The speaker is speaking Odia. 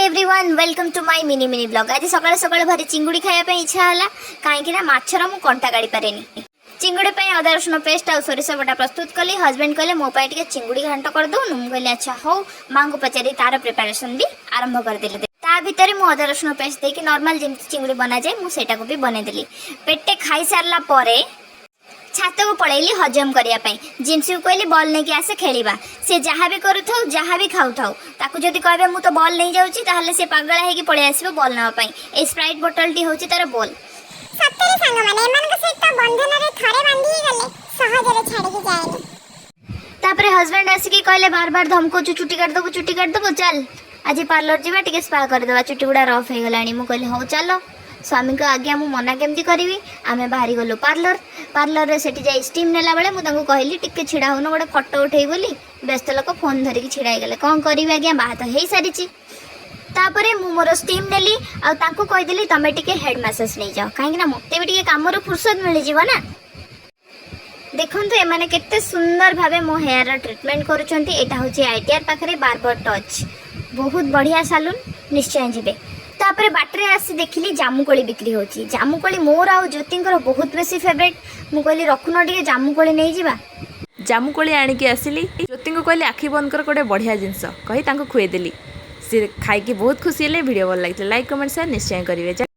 Everyone, welcome to my mini mini vlog. ଆଜି ସକାଳୁ ସକାଳୁ ଭାରି ଚିଙ୍ଗୁଡ଼ି ଖାଇବା ପାଇଁ ଇଚ୍ଛା ହେଲା, କାହିଁକି ନା ମାଛର ମୁଁ କଣ୍ଟା କାଢ଼ି ପାରେନି। ଚିଙ୍ଗୁଡ଼ି ପାଇଁ ଅଦା ରସୁଣ ପେଷ୍ଟ ଆଉ ସୋରିଷ ବଟା ପ୍ରସ୍ତୁତ କଲି। ହଜବେଣ୍ଡ କହିଲେ, "ମୋ ପାଇଁ ଟିକେ ଚିଙ୍ଗୁଡ଼ି ଘାଣ୍ଟ କରିଦେଉନୁ?" ମୁଁ କହିଲି, "ଆଚ୍ଛା ହଉ।" ମାଆଙ୍କୁ ପଚାରି ତାର ପ୍ରିପାରେସନ୍ ବି ଆରମ୍ଭ କରିଦେଲି। ତା ଭିତରେ ମୁଁ ଅଦା ରସୁଣ ପେଷ୍ଟ ଦେଇକି ନର୍ମାଲ ଯେମିତି ଚିଙ୍ଗୁଡ଼ି ବନାଯାଏ, ମୁଁ ସେଇଟାକୁ ବି ବନେଇଦେଲି। ପେଟେ ଖାଇସାରିଲା ପରେ ଛାତକୁ ପଳେଇଲି ହଜମ କରିବା ପାଇଁ। ଜିମ୍ସିକୁ କହିଲି, "ବଲ୍ ନେଇକି ଆସେ, ଖେଳିବା।" ସେ ଯାହା ବି କରୁଥାଉ, ଯାହା ବି ଖାଉଥାଉ, ତାକୁ ଯଦି କହିବେ ମୁଁ ତ ବଲ୍ ନେଇଯାଉଛି, ତାହେଲେ ସେ ପାଗଳା ହେଇକି ପଳେଇ ଆସିବ ବଲ୍ ନେବା ପାଇଁ। ଏଇ ସ୍ପ୍ରାଇଟ୍ ବୋଟଲଟି ହେଉଛି ତାର ବଲ୍। ସତରେ ସାଙ୍ଗମାନେ, ଏମାନଙ୍କ ସହିତ ବନ୍ଧନରେ ଥରେ ବାନ୍ଧି ହେଇଗଲେ ସହଜରେ ଛାଡ଼ିକି ଯାଏନି। ତାପରେ ହଜବେଣ୍ଡ ଆସିକି କହିଲେ, "ବାର ବାର ଧମକଉଛୁ, ଚୁଟି କାଟିଦେବୁ, ଚୁଟି କାଟିଦେବୁ, ଚାଲ ଆଜି ପାର୍ଲର ଯିବା, ଟିକେ ସ୍ପା କରିଦେବା, ଚୁଟି ଗୁଡ଼ା ରଫ୍ ହେଇଗଲାଣି।" ମୁଁ କହିଲି, "ହଉ ଚାଲ।" ସ୍ୱାମୀଙ୍କ ଆଜ୍ଞା ମୁଁ ମନା କେମିତି କରିବି? ଆମେ ବାହାରି ଗଲୁ ପାର୍ଲର। ପାର୍ଲରରେ ସେଠି ଯାଇ ଷ୍ଟିମ୍ ନେଲା ବେଳେ ମୁଁ ତାଙ୍କୁ କହିଲି, "ଟିକେ ଛିଡ଼ା ହଉନ, ଗୋଟେ ଫଟୋ ଉଠେଇ" ବୋଲି। ବ୍ୟସ୍ତ ଲୋକ ଫୋନ୍ ଧରିକି ଛିଡ଼ା ହେଇଗଲେ। କ'ଣ କରିବି ଆଜ୍ଞା, ବାହା ତ ହେଇସାରିଛି। ତାପରେ ମୁଁ ମୋର ଷ୍ଟିମ୍ ନେଲି ଆଉ ତାଙ୍କୁ କହିଦେଲି, "ତମେ ଟିକେ ହେଡ୍ ମାସାଜ ନେଇଯାଅ," କାହିଁକି ନା ମୋତେ ବି ଟିକେ କାମରୁ ଫୁର୍ସତ ମିଳିଯିବ ନା। ଦେଖନ୍ତୁ, ଏମାନେ କେତେ ସୁନ୍ଦର ଭାବେ ମୋ ହେୟାରର ଟ୍ରିଟମେଣ୍ଟ କରୁଛନ୍ତି। ଏଇଟା ହେଉଛି ଆଇଟିଆର୍ ପାଖରେ ବାର୍ବର ଟଚ୍। ବହୁତ ବଢ଼ିଆ ସାଲୁନ୍, ନିଶ୍ଚୟ ଯିବେ। ତାପରେ ବାଟରେ ଆସି ଦେଖିଲି ଜାମୁକୋଳି ବିକ୍ରି ହେଉଛି। ଜାମୁକୋଳି ମୋର ଆଉ ଜ୍ୟୋତିଙ୍କର ବହୁତ ବେଶୀ ଫେଭରେଟ୍। ମୁଁ କହିଲି, "ରଖୁନ ଟିକେ, ଜାମୁକୋଳି ନେଇଯିବା।" ଜାମୁକୋଳି ଆଣିକି ଆସିଲି। ଜ୍ୟୋତିଙ୍କୁ କହିଲି, "ଆଖି ବନ୍ଦ କର, ଗୋଟେ ବଢ଼ିଆ ଜିନିଷ" କହି ତାଙ୍କୁ ଖୁଏଇଦେଲି। ସେ ଖାଇକି ବହୁତ ଖୁସି ହେଲେ। ଭିଡ଼ିଓ ଭଲ ଲାଗିଥିଲା ଲାଇକ୍, କମେଣ୍ଟ, ସେୟାର ନିଶ୍ଚୟ କରିବେ।